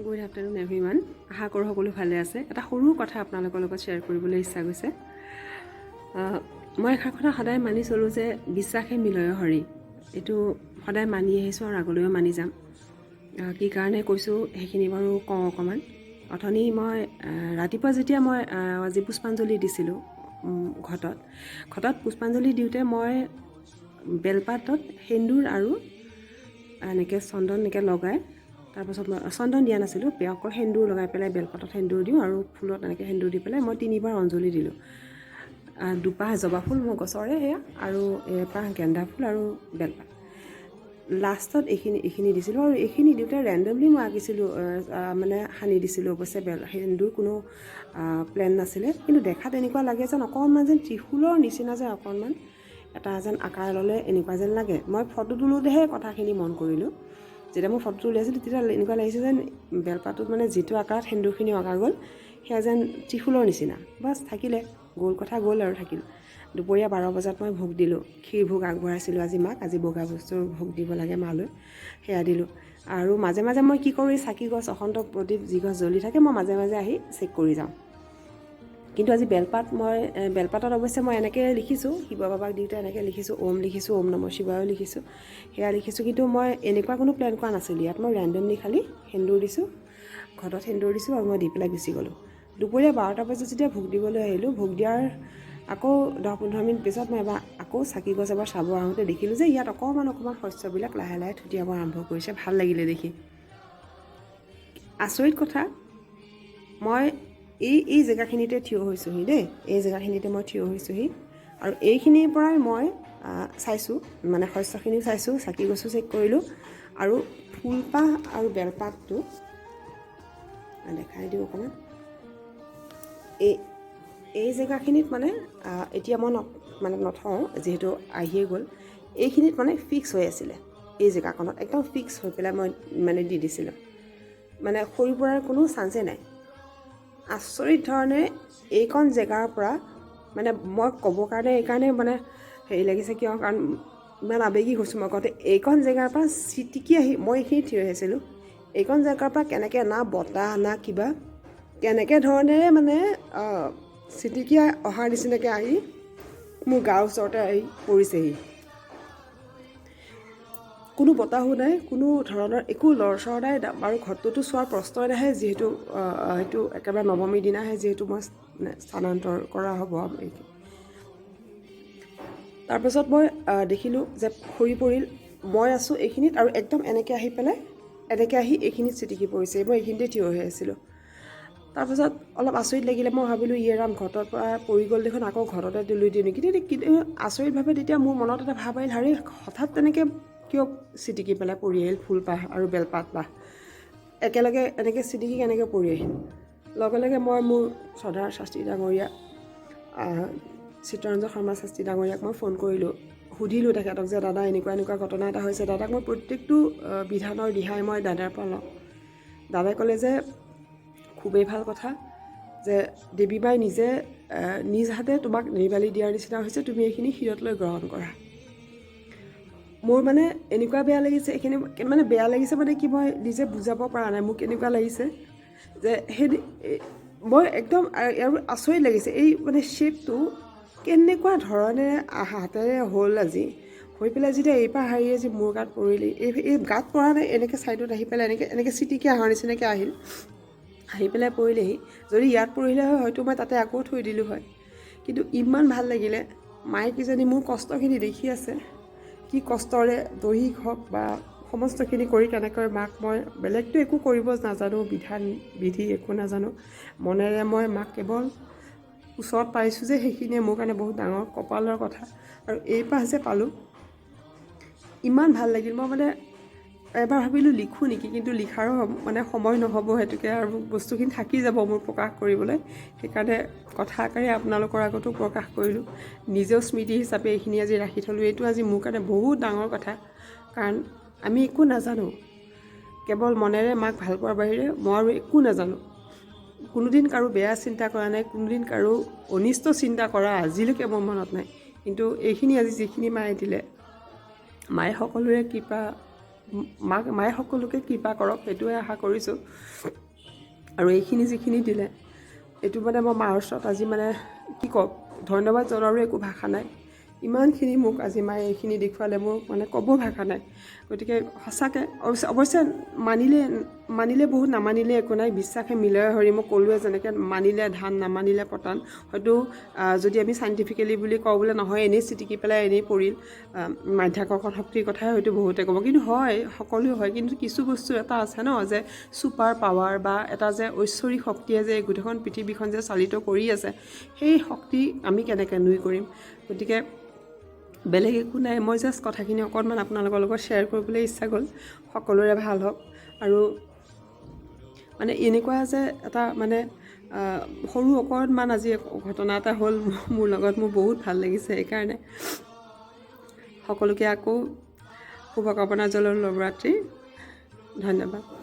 Good afternoon everyone. আশা কৰোঁ সকলো ভালে আছে। এটা সৰু কথা আপোনালোকৰ লগত শ্বেয়াৰ কৰিবলৈ ইচ্ছা গৈছে। মই এষাৰ কথা সদায় মানি চলোঁ যে বিশ্বাসে মিলয় হৰি। এইটো সদায় মানি আহিছোঁ আৰু আগলৈও মানি যাম। কি কাৰণে কৈছোঁ, সেইখিনি বাৰু কওঁ অকণমান। অথনি মই ৰাতিপুৱা যেতিয়া মই আজি পুষ্পাঞ্জলি দিছিলোঁ ঘটত ঘটত পুষ্পাঞ্জলি দিওঁতে মই বেলপাতত সেন্দুৰ আৰু এনেকৈ চন্দন এনেকৈ লগাই, তাৰপাছত মই চন্দন দিয়া নাছিলোঁ, অকল সেন্দুৰ লগাই পেলাই বেলপাতত সেন্দুৰ দিওঁ আৰু ফুলত এনেকৈ সেন্দুৰ দি পেলাই মই তিনিবাৰ অঞ্জলি দিলোঁ। দুপাহ জবা ফুল মোৰ গছৰে সেয়া আৰু এপাহ গেন্দা ফুল আৰু বেলপাত। লাষ্টত এইখিনি দিছিলোঁ আৰু এইখিনি দিওঁতে ৰেণ্ডমলি মই আঁকিছিলোঁ, মানে সানি দিছিলোঁ। অৱশ্যে সেন্দুৰ কোনো প্লেন নাছিলে, কিন্তু দেখাত এনেকুৱা লাগে যেন অকণমান যেন ত্ৰিশূলৰ নিচিনা যেন অকণমান এটা যেন আকাৰ ল'লে, এনেকুৱা যেন লাগে। মই ফটো তোলোঁতেহে কথাখিনি মন কৰিলোঁ। যেতিয়া মই ফটো তুলি আছিলোঁ, তেতিয়া এনেকুৱা লাগিছে যেন বেলপাতটোত মানে যিটো আকাৰত সেন্দুৰখিনি অঁকা গ'ল, সেয়া যেন ত্ৰিশূলৰ নিচিনা। বাছ, থাকিলে গ'ল, কথা গ'ল আৰু থাকিল। দুপৰীয়া 12 বজাত মই ভোগ দিলোঁ। ক্ষীৰ ভোগ আগবঢ়াইছিলোঁ আজি মাক। আজি বগা বস্তুৰ ভোগ দিব লাগে মালৈ, সেয়া দিলোঁ। আৰু মাজে মাজে মই কি কৰোঁ, এই চাকি গছ, অখণ্ড প্ৰদীপ যি গছ জ্বলি থাকে, মই মাজে মাজে আহি চেক কৰি যাওঁ। কিন্তু আজি বেলপাত মই বেলপাতত অৱশ্যে মই এনেকৈ লিখিছোঁ, শিৱ বাবাক দিওঁতে এনেকৈ লিখিছোঁ, ওম লিখিছোঁ, ওম নম শিৱায়ো লিখিছোঁ, সেয়া লিখিছোঁ। কিন্তু মই এনেকুৱা কোনো প্লেন কৰা নাছিলোঁ। ইয়াত মই ৰেণ্ডমলি খালি সেন্দুৰ দিছোঁ, ঘটত সেন্দুৰ দিছোঁ আৰু মই দি পেলাই গুচি গ'লোঁ। দুপৰীয়া 12টা বজাত যেতিয়া ভোগ দিবলৈ আহিলোঁ, ভোগ দিয়াৰ আকৌ 10-15 মিনিট পিছত মই এবাৰ আকৌ চাকি গছ এবাৰ চাব আহোঁতে দেখিলোঁ যে ইয়াত অকণমান অকণমান শস্যবিলাক লাহে লাহে থুটিয়াব আৰম্ভ কৰিছে। ভাল লাগিলে দেখি। আচৰিত কথা, মই এই এই জেগাখিনিতে থিয় হৈছোঁহি দেই, এই জেগাখিনিতে মই থিয় হৈছোঁহি আৰু এইখিনিৰ পৰাই মই চাইছোঁ, মানে শস্যখিনিও চাইছোঁ, চাকি গছো চেক কৰিলোঁ আৰু ফুলপাহ আৰু বেলপাতটো দেখাই দিওঁ অকণমান। এই এই জেগাখিনিত মানে এতিয়া মই মানে নথওঁ, যিহেতু আহিয়ে গ'ল। এইখিনিত মানে ফিক্স হৈ আছিলে, এই জেগাকণত একদম ফিক্স হৈ পেলাই মই মানে দি দিছিলোঁ, মানে সৰি পৰাৰ কোনো চান্সেই নাই। আচৰিত ধৰণে এইকণ জেগাৰ পৰা মানে মই ক'বৰ কাৰণে এইকাৰণে মানে হেৰি লাগিছে, কিয় কাৰণ ইমান আৱেগিক হৈছোঁ মই কওঁতে। এইকণ জেগাৰ পৰা চিটিকি আহি মই এইখিনিত থিয় হৈ আছিলোঁ। এইকণ জেগাৰ পৰা কেনেকৈ, না বতাহ না কিবা, কেনেকৈ ধৰণেৰে মানে চিটিকি অহাৰ নিচিনাকৈ আহি মোৰ গাৰ ওচৰতে আহি পৰিছেহি। কোনো বতাহো নাই, কোনো ধৰণৰ একো লৰচৰ নাই আৰু ঘৰটোতো চোৱাৰ প্ৰশ্নই নাহে, যিহেতু সেইটো একেবাৰে নৱমীৰ দিনাহে যিহেতু মই মানে স্থানান্তৰ কৰা হ'ব। তাৰপাছত মই দেখিলোঁ যে সৰি পৰিল। মই আছোঁ এইখিনিত আৰু একদম এনেকৈ আহি পেলাই এনেকৈ আহি এইখিনিত চিটিকি পৰিছে। মই এইখিনিতে থিয় হৈ আছিলোঁ। তাৰপাছত অলপ আচৰিত লাগিলে। মই ভাবিলোঁ, ইয়ে ৰাম, ঘটৰ পৰা পৰি গ'ল দেখোন, আকৌ ঘটতে তুলি দিওঁ নেকি? কিন্তু আচৰিতভাৱে তেতিয়া মোৰ মনত এটা ভাৱ আহিল, হাৰে, হঠাৎ তেনেকৈ কিয় চিটিকি পেলাই পৰি আহিল? ফুলপাহ আৰু বেলপাত পাহ একেলগে এনেকৈ চিটিকি কেনেকৈ পৰি আহিল? লগে লগে মই মোৰ শ্ৰদ্ধাৰ শাস্ত্ৰী ডাঙৰীয়া, চিত্তৰঞ্জন শৰ্মা শাস্ত্ৰী ডাঙৰীয়াক মই ফোন কৰিলোঁ। সুধিলোঁ তেখেতক যে দাদা, এনেকুৱা এনেকুৱা ঘটনা এটা হৈছে। দাদাক মই প্ৰত্যেকটো বিধানৰ দিহাই মই দাদাৰ পৰা লওঁ। দাদাই ক'লে যে খুবেই ভাল কথা যে দেৱী মাই নিজে নিজ হাতে তোমাক নিৰ্মালি দিয়াৰ নিচিনা হৈছে, তুমি এইখিনি শিৰত লৈ গ্ৰহণ কৰা। মোৰ মানে এনেকুৱা বেয়া লাগিছে এইখিনি, মানে বেয়া লাগিছে মানে কি, মই নিজে বুজাব পৰা নাই মোক কেনেকুৱা লাগিছে যে সেই মই একদম আৰু আচৰিত লাগিছে। এই মানে শ্বেপটো কেনেকুৱা ধৰণেৰে হাতেৰে হ'ল আজি হৈ পেলাই যেতিয়া এইপাৰ হাৰিয়ে আজি মোৰ গাত পৰিলি। এই এই গাত পৰা নাই, এনেকৈ ছাইডত আহি পেলাই এনেকৈ এনেকৈ চিটিকি অহাৰ নিচিনাকৈ আহিল, আহি পেলাই পৰিলেহি। যদি ইয়াত পৰিলে হয়, হয়তো মই তাতে আকৌ থৈ দিলোঁ হয়। কিন্তু ইমান ভাল লাগিলে, মায়ে কিজানি মোৰ কষ্টখিনি দেখি আছে, কি কষ্টৰে দৈহিক হওক বা সমস্তখিনি কৰি কেনেকৈ মাক মই বেলেগটো একো কৰিব নাজানো, বিধান বিধি একো নাজানো, মনেৰে মই মাক কেৱল ওচৰত পাইছোঁ যে সেইখিনিয়ে মোৰ কাৰণে বহুত ডাঙৰ কপালৰ কথা। আৰু এই পাহ যে পালোঁ, ইমান ভাল লাগিল। মই মানে এবাৰ ভাবিলোঁ লিখোঁ নেকি, কিন্তু লিখাৰো মানে সময় নহ'ব সেইটোকে আৰু বস্তুখিনি থাকি যাব মোৰ প্ৰকাশ কৰিবলৈ। সেইকাৰণে কথা আকাৰে আপোনালোকৰ আগতো প্ৰকাশ কৰিলোঁ। নিজেও স্মৃতি হিচাপে এইখিনি আজি ৰাখি থ'লোঁ। এইটো আজি মোৰ কাৰণে বহুত ডাঙৰ কথা, কাৰণ আমি একো নাজানো। কেৱল মনেৰে মাক ভাল পোৱাৰ বাহিৰে মই আৰু একো নাজানো। কোনোদিন কাৰো বেয়া চিন্তা কৰা নাই, কোনোদিন কাৰো অনিষ্ট চিন্তা কৰা আজিলৈকে মোৰ মনত নাই। কিন্তু এইখিনি আজি যিখিনি মায়ে দিলে, মায়ে সকলোৰে কৃপা। মায়ে সকলোকে কৃপা কৰক, সেইটোৱে আশা কৰিছোঁ। আৰু এইখিনি যিখিনি দিলে, এইটো মানে মই মাৰ ওচৰত আজি মানে কি কওঁ, ধন্যবাদ জনোৱাৰো একো ভাষা নাই। ইমানখিনি মোক আজি মায়ে এইখিনি দেখুৱালে, মোৰ মানে ক'ব ভাষা নাই। গতিকে সঁচাকৈ অৱশ্যে মানিলে মানিলে বহুত, নামানিলে একো নাই। বিশ্বাসে মিলয় হৰি। মই ক'লোৱে যেনেকৈ, মানিলে ধান, নামানিলে পতান। হয়তো যদি আমি চাইণ্টিফিকেলি বুলি কওঁ, বোলে নহয়, এনেই ছিটিকি পেলাই এনেই পৰিল, মাধ্যাকৰ্ষণ শক্তিৰ কথাই হয়তো বহুতে ক'ব। কিন্তু হয়, সকলোৱে হয়। কিন্তু কিছু বস্তু এটা আছে ন যে ছুপাৰ পাৱাৰ বা এটা যে ঐশ্বৰিক শক্তিয়ে যে এই গোটেইখন পৃথিৱীখন যে চালিত কৰি আছে, সেই শক্তি আমি কেনেকৈ নুই কৰিম? গতিকে বেলেগ একো নাই, মই জাষ্ট কথাখিনি অকণমান আপোনালোকৰ লগত শ্বেয়াৰ কৰিবলৈ ইচ্ছা গ'ল। সকলোৰে ভাল হওক। আৰু মানে এনেকুৱা যে এটা মানে সৰু অকণমান আজি ঘটনা এটা হ'ল মোৰ লগত, মোৰ বহুত ভাল লাগিছে। সেইকাৰণে সকলোকে আকৌ শুভকামনা জনালোঁ নৱৰাত্ৰি। ধন্যবাদ।